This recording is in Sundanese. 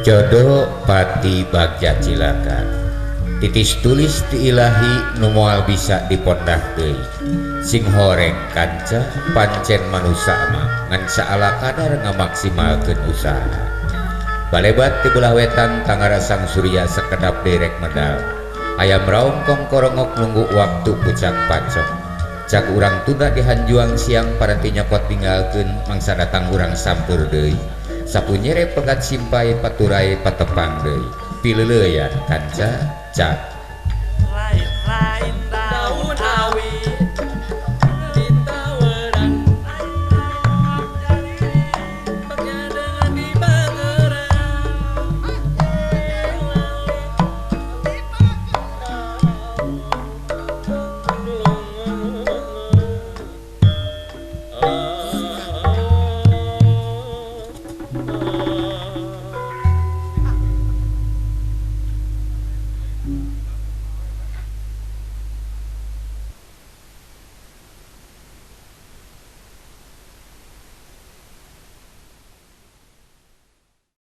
Jodoh pati bagja cilaka titis tulis ti ilahi nu moal bisa dipondah deui sing horeng kanca pancen manusa mah ngan saala kadar ngamaksimalkeun usaha balebat ti belah wetan tangara sang surya sekedap derek medal ayam raung kongkorongok nunggu waktu pucak pacok cak urang tunda dihanjuang siang paranti nyokot tinggalkeun mangsa datang urang sampur deui sapu nyere pegat simpai paturai patepang deui pileuleuyan kanca cak lain lain.